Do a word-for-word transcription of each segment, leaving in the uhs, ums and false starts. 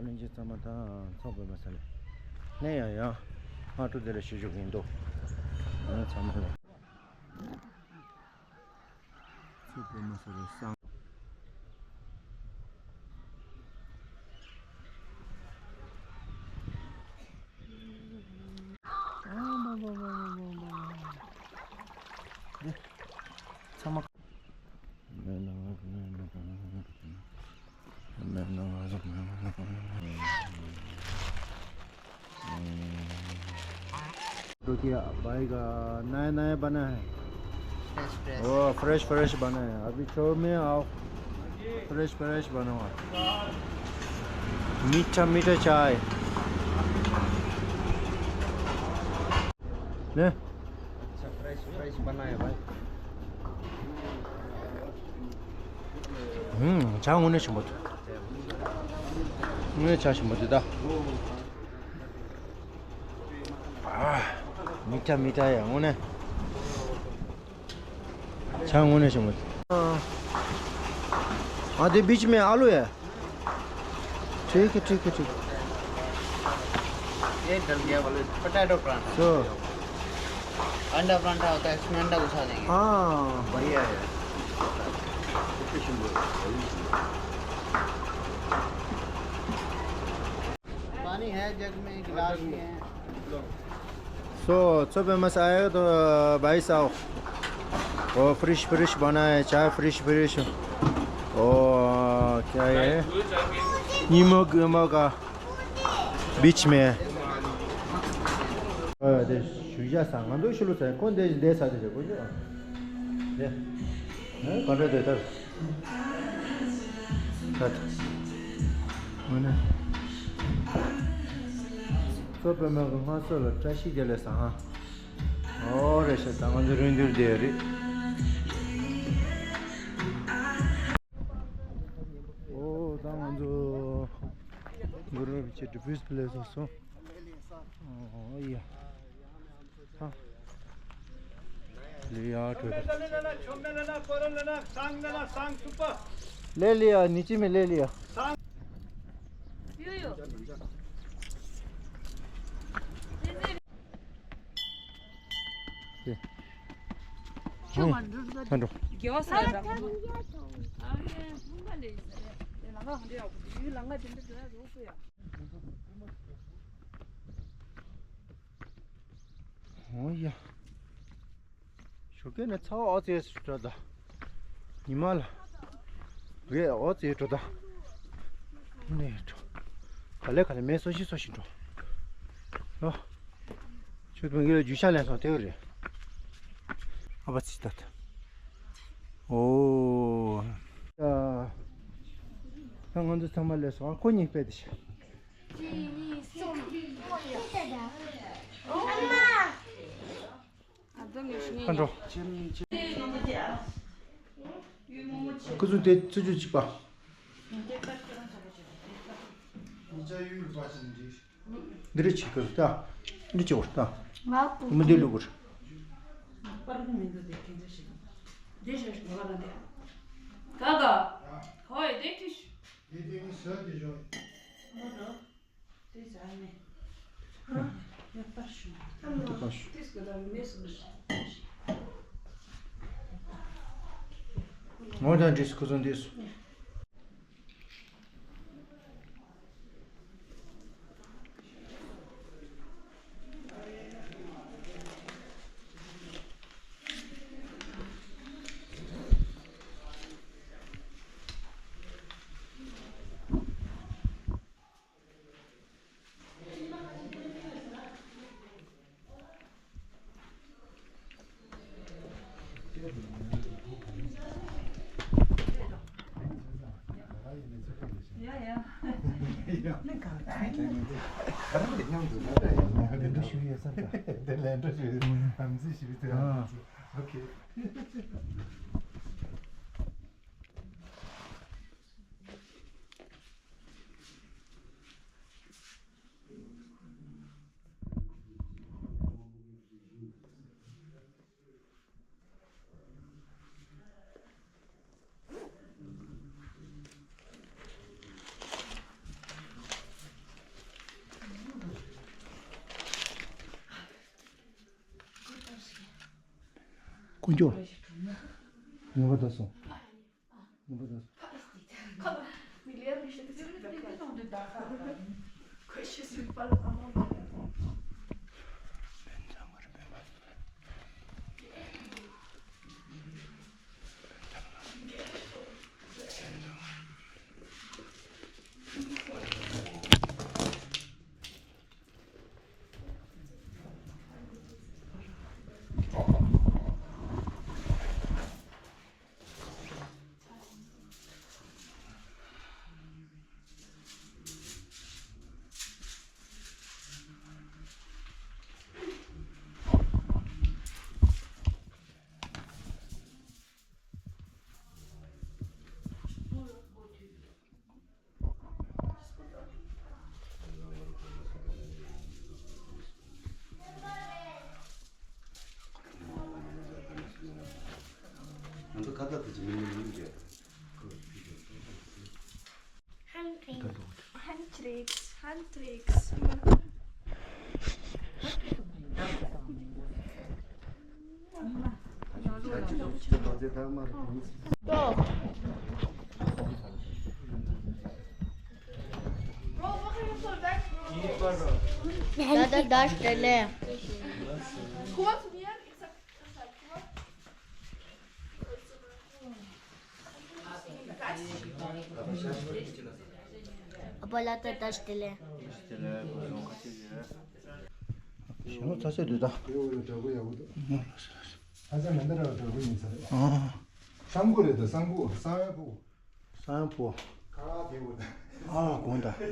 གླིང་ཆེན་གཙང་མ་དང་མཚོ་པདྨ་ས་ལ། ལན་ཡང་ཡང་སྔ་དྲོ་དེ་ལ་ཞུ་ཞུ་གིན་འདུག་ཚང་མ་ལ། མཚོ་པདྨ་ས་ལ་སང་། ཚང་མ། रोटी भाई का नया नया बना है। Fresh fresh. ओ, फ्रेश फ्रेश बना है, अभी छोड़ में आओ। फ्रेश फ्रेश बना हुआ, मीठा मीठा चाय। ले। अच्छा, फ्रेश फ्रेश बना है भाई। हम्म, चाय होने से मत। ये चाय से मत दा। आ, मीठा मीठा है, होने। चाय होने से मत। हाँ, हाँ, तो बीच में आलू है। ठीक है, ठीक है, ठीक है। ये डल गया बोले, पोटैटो परांठा। तो अंडा परांठा होता है, इसमें अंडा घुसा देंगे। हाँ, बढ़िया है। पानी है जग में, गिलास में है। सो, सुबह मसाया तो भाई साहब, वो फ्रेश फ्रेश बना है, चाय फ्रेश फ्रेश। ओ, क्या है? नीमक, नीमक का बीच में है। अ, दे, शुजा सांगा दो शुरू से, कौन दे, दे सा दे, दे, दे। हाँ, कौन दे, दे, दे। ད་ད། ངོ་ན། གཙོ་པད་མ་གི་སྔ་སོ་ལ་བཀྲ་ཤིས་བདེ་ལེགས་ཟེར་ཧ། ཨོ་རེད་ཤག་ད་ང་ཚོ་རུང་འདིར་བསྡད་རེད། ཨོ་ད་ང་ཚོ་གུ་རུ་རིན་པོ་ཆེ་ཌི་ཕུས་པ་ལེ་སོང་སོང་། ཨོ་ཡ། ལེ་ཡ་གྲོད། ལེ་ལེ་ཡ་ནི་ཅི་མི་ལེ་ལེ་ཡ། ཡོ་ཡོ། ཚ་འགྲོ། རྒྱལ་བ་ས་ར། ཨ་ནེ་ཕུང་པ་ལེ་ཡི་ཟེར་རེད། ལང་ཀ་གང་འདྲ་ཡག་པོ་འདུག་ལང་ཀ་དེ་འདྲ་འདྲ་རོགས་པོ་ཡ། ཨོ་ཡ། ཞོགས་ཀས་ནས་ཚ་བ་ཨོ་ཙེ་ཞིག་འགྲོ་ད། ཉི་མ་ལ། རེད་ཨོ་ཙེ་འགྲོ་ད། ནས་འགྲོ། ག་ལེ་ག་ལེ་མེ་སོ་ཞིག་སོ་ཞིག་འགྲོ། ལོ། ཆུ་བོ་གི་རྒྱུ་ཤ་ལེན་སོང་དེ་རེད། ཨ་བ་ཚི་ད་ད། ཨོ། ད་ང་ཚོ་ཚང་མ་ལས་སོང་ཁོ་གཉིས་པས་དེ་ཤ། ཁ་འགྲོ། ཁུ་ཚུར་དེ་ཚུར་ཅུ་གཅིག་པ། འདི་རེ་ཆིག་གུར་ད། འདི་ཆིག་གུར་ད། མི་འདི་ལུ་གུར། ག་ག་ཧོ་ཡ་དེ་ཁྲིད། དེ་དེ་ནི་ཟོས་དེ་ཞོག་ངོ་དང་འདྲིས་ཁུ་ཚོ་འདིས། འགྱོ། ངེས་པར་དུ་སོང་། ངེས་པར་དུ་སོང་། Hand tricks, hand tricks, hand tricks. ད་ད་ད་སྟེ་ལེ། ཨ་ཕ་ལ་ད་ད་སྟེ་ལེ། ཞེ་ནོ་ཚ་ཚ་འདུག་ད། ཨ། ས་མགོ་རེད་ད། ས་མགོ། ས་ཡ་ཕུ། ས་ཡ་ཕུ། ཁ་ཁ་དེ་བོ་ད། ཨ་གོང་ད། ས་ཡ་ཕུ།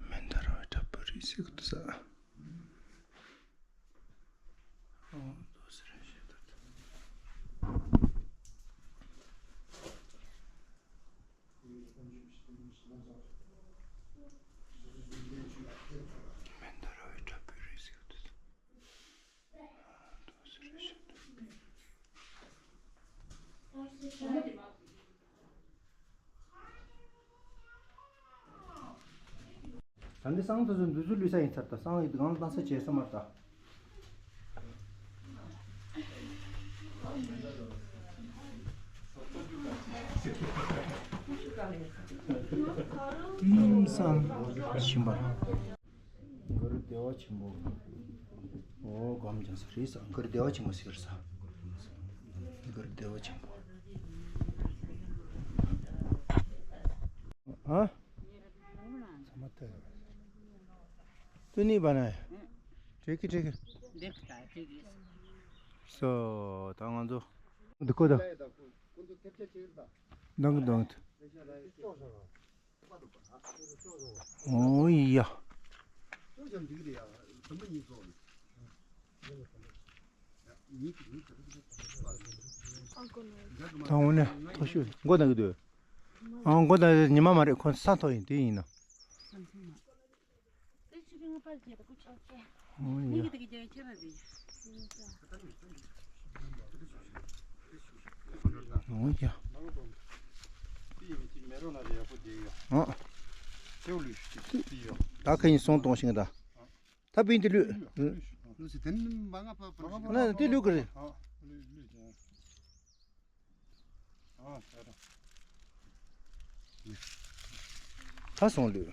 མེན་ད་ར་བའི་དྲ་པ་རི་སི་ཀ་ཏུ་ས། ད་འདི་སང་དུ་འདུ་ཚུལ་ལུས་ས་ཡིན་ཚར། ད་སང་ཡིན་གང་ལ་བཏང་ས་བྱས་ས་མར་ད། སང་ཞིམ་པ། གུ་རུ་བདེ་བ་ཆེན་པོ། ཨོ་སྒོམ་ཀྱང་ས་རེད་ས། གུ་རུ་བདེ་བ་ཆེན་པོ་ཟེར་ས། གུ་རུ་བདེ་བ་ཆེན་པོ། ཨ། ཚང་མ་ལྟ་ཡོད། ཏུ་ནི་བ་ན། དྲེག་གི་དྲེག་གི། སོ། ད་ང་ཚོ། འདི་ཀོ་ད། འདང་གི་འདང་གི། ཨོ་ཡ། ད་འོ་ནས་མཐོ་ཤོས་མགོ་ནག་གི་འདུག་ཨང་། མགོ་ནག་ཉི་མ་མ་རེད། ཁོ་ས་མཐོ་ཡིན། དེ་ཡིན་ན། ཨོ་ཡ། ཨོ་ཡ། ཨ། ད་ཁ་ཡིན་སོང་གཏོང་ཤིང་ད། ད་པིན་དེ་ལུས། ལུས་སི་དེ་ནི་མ་ང་པ་པ་ན་དེ་ལུས་གི་རེད། ད་སོང་ལུས།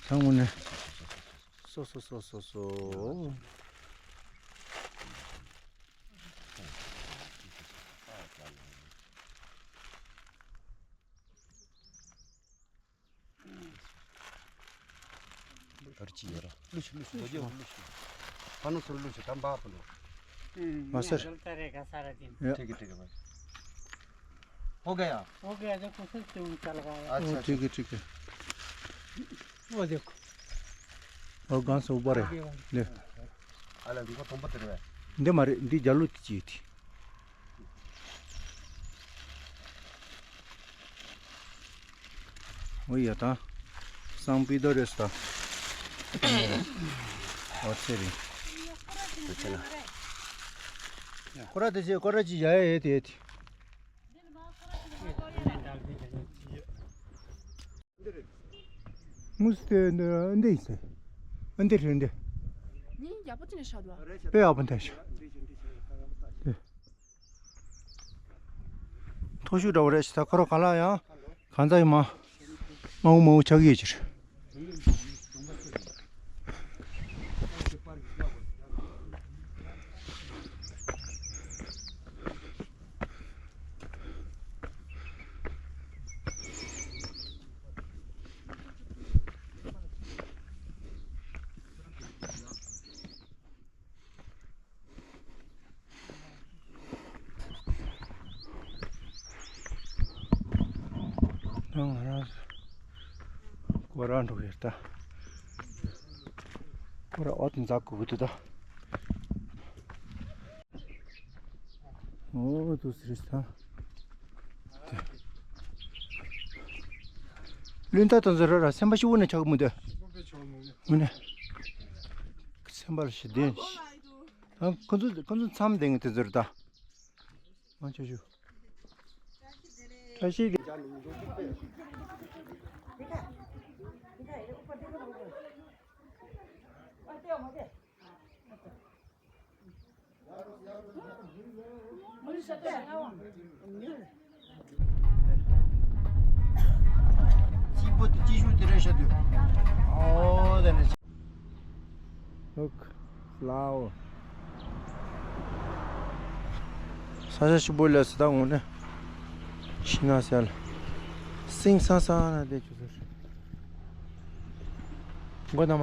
ཚང་མ་ནས། སོ་སོ་སོ་སོ་སོ། ཨར་ཅི་ཡོད་ར། ལུས་ཤིག་ལུས་ཤིག་ལུས་ཤིག་ཕ་ནུ་སུ་ལུས་ཤིག་དམ་པ་པུ་ལུ། མ་སར། ཡ། ཐིག་གི་ཐིག་གི་བ། ཧོ་ག་ཡ། ཧོ་ག་ཡ། ཨོ་ཐིག་གི་ཐིག་གི། ཨོ་གང་སོ་བ་རེད། ལེ། ཨ་ལ་འདི་ཁོ་དོམ་པ་དེ་རེད། འདི་མ་རེད། འདི་རྒྱ་ལོ་དེ་ཅི་ཡོད་དེ། ཨོ་ཡ་ད། སང་པི་དོ་རེས་ད། ཨོ་ཚེ་རིང་། དེ་ཚེ་ན། ཁོ་ར་དེ་ཚེ་ཁོ་ར་ཅི་ཡ་ཡ་ཡ་དེ་ཡ་དེ། མུ་སི་དེ་འདི་འདི་ཡིན་ཟེར། འདི་རེད་འདི། ནི་ཡག་པོ་ཅི་ནས་ཤར་འདུག་དཔེ་ཡག་པོ་འདི་ཤར། དེ། མཐོ་ཤོས་འདྲ་བོ་རེད་ཤག་ད་ཁོ་ར་ག་ལ་ཡང་གང་ཚ་ཡིན་མ། མང་བོ་མང་བོ་ཆགས་ཀྱི་ཡོད་ཕྱིར། ང་རང་སྐོར་ར་འགྲོ་གི་ཡོད་ད། སྐོར་ར་འོ་དེ་འཛག་དགོས་ཀྱི་འདུག་ད། འོ་དུ་སི་རི་ས། བློན་ད་དང་ཟེར་ར་སེམས་པ་ཤི་བོ་ནས་ཆགས་མི་འདུག་ངོ་ནས། སེམས་པ་ལ་ཞི་བདེ། ཨ། ཁོ་ཚོ་ཁོ་ཚོ་མཚམས་བསྡད་ངེས་དེ་ཟེར་ད། མ་ཆོ་ཞུ། བཀྲ་ཤིས་བདེ། སྐྱིད་པོ་དེ་སྐྱིད་ཤོས་དེ་རེད་ཤག་དུས། ཨོ་དེ་ནས། ལུག་ལའོ། ས་ཆ་ཞིམ་པོ་ལས་སུ་ད་འོང་ནས། ཤི་ན་ཟེར་ལ། སིང་སང་སང་ན་བསྡད་ཆུ་ཟེར། མགོ་ན་མ།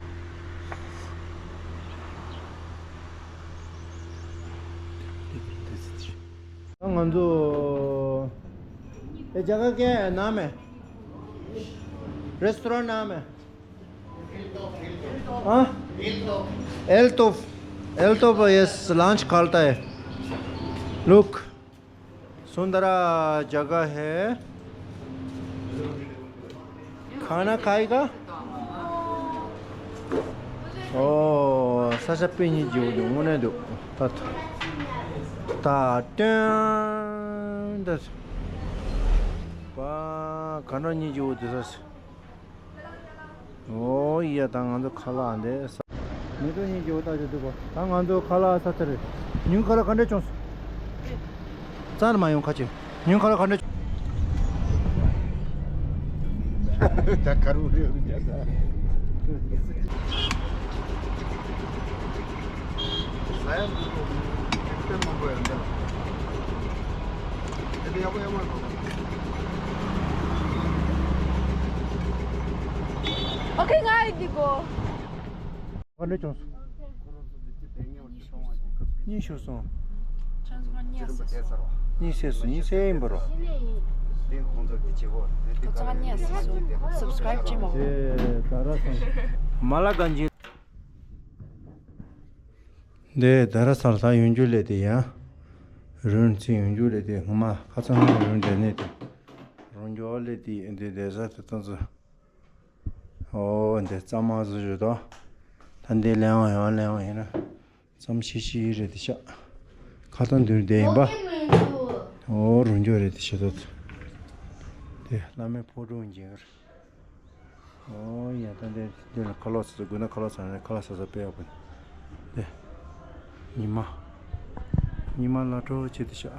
ང་ཚོ། ཨེ་རྒྱ་གར་གའི་ནང་མེད། རེ་སི་ཊོ་རན་ནང་མེད། हाँ? एल्तोफ। एल्तोफ, यस, लंच करता है। लुक, सुंदर जगह है। खाना खाएगा? ཨོ། ས་ཆ་དཔེ་སྙིང་རྗེ་པོ་འདུག་དངོས་གནས་འདུག་ད་ད་ཏན་ད། པ། ག་འདྲ་སྙིང་རྗེ་པོ་འདུག་ས། ཨོ་ཡ། ད་ང་ཚོ་ཁ་ལག་འདི་ས། མེ་ཏོག་སྙིང་རྗེ་པོ་ལྟ་ཅི་འདུག་གོ་ད་ང་ཚོ་ཁ་ལག་ས་ཚར་རེད། ཉིན་ཁ་ལག་ག་འདྲ་བྱུང་སོང་། རྩ་ནས་མ་ཡོང་ཁ་ཆེ། ཉིན་ཁ་ལག་ག་འདྲ་བྱུང་། ད་ཁ་རུ་རེ་རུ་རྒྱ་ད། ཟ་ཡ་འདུག་གོ་ད་མང་པོ་ཡ་འདི་ལ། དེ་ཡག་པོ་ཡག་པོ་ཡོད། ཨོ་ཁེ། ང་ཡི་འདི་གོ་ག་འདྲ་བྱུང་སོང་། གཉིད་ཤོར་སོང་། གཉིད་སད་སོང་། གཉིད་སད་སོང་། གཉིད་སད་ཡིན་པ་རོ། ཁོ་ཚང་གཉིད་སད་སོང་། སབ་སི་ཀ་རའིབ་བྱེད་མ། དེ་ད་ར་སང་། མ་ལ་གན་ཇི། འདི་ད་ར་སང་ལ་ཡོང་རྒྱུ་ལས་དེ་ཡང་། རོན་ཚིག་ཡོང་རྒྱུ་ལས་དེ་སྔོན་མ་ཁ་ཚང་རོན་འདྲ་ནས་དེ། རོན་འགྱོ་ལས་དེ་འདི་བསྡད་ས་དེ་ཏང་ཙི། ཨོ་འདི་གཙང་མ་བཟོ་ཞུ་དོ། ད་འདི་ལེན་བ་ཡང་ལེན་བ་ཡིན་ན། ཙམ་ཤི་ཤི་རེད་དེ་ཤ། ཁ་ཏང་འདིར་བསྡད་ཡིན་པ། ཨོ་རུང་འཇོག་རེད་དེ་ཤ་དོ། དེ་བླ་མའི་ཕོ་བྲང་འཇིག་གར། ཨོ་ཡ། ད་འདི་འདི་ལ་ཁ་ལོག་ཚོ་དགོས་ན་ཁ་ལོག་ཚོ་ནས་ཁ་ལག་ཟ་ས་དཔེ་ཡག་པོ་འདི། ཉི་མ། ཉི་མ་ལ་གྲོ་བྱེད་དེ་ཤ།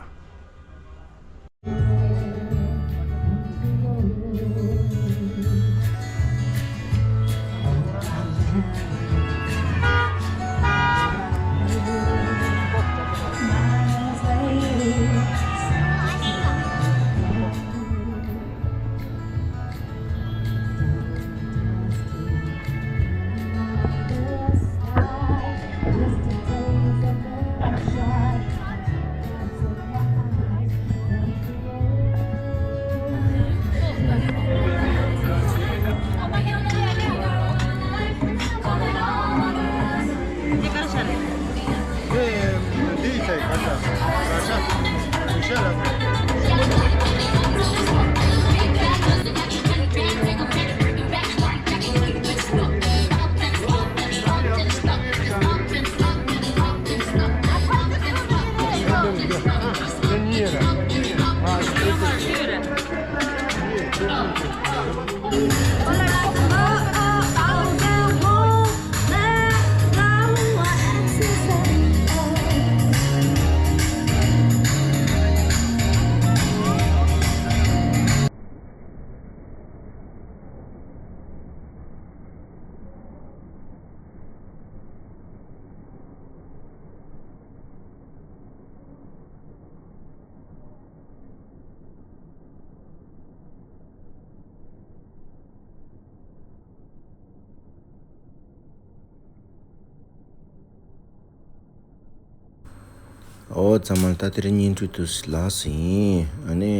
ཨོ་ཚང་མ་ལ་ད་དེ་རིང་བརྙན་འཕྲིན་དུ་ལགས་སིན། ཨ་ནི་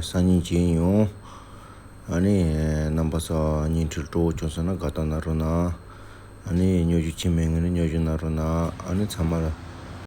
སང་ཉིན་མཇལ་ཡོང་། ཨ་ནི་རྣམ་པ་ཚོ་བརྙན་འཕྲིན་སྤྲོ་བོ་བྱུང་སོང་ན་དགའ་རྟགས་གནང་རོགས་གནང་། ཨ་ནི་སྙོབ་བརྒྱུད་ཅིག་མེད་ངེས་ནི་སྙོབ་བརྒྱུད་གནང་རོགས་གནང་། ཨ་ནི་ཚང་མ་ལ་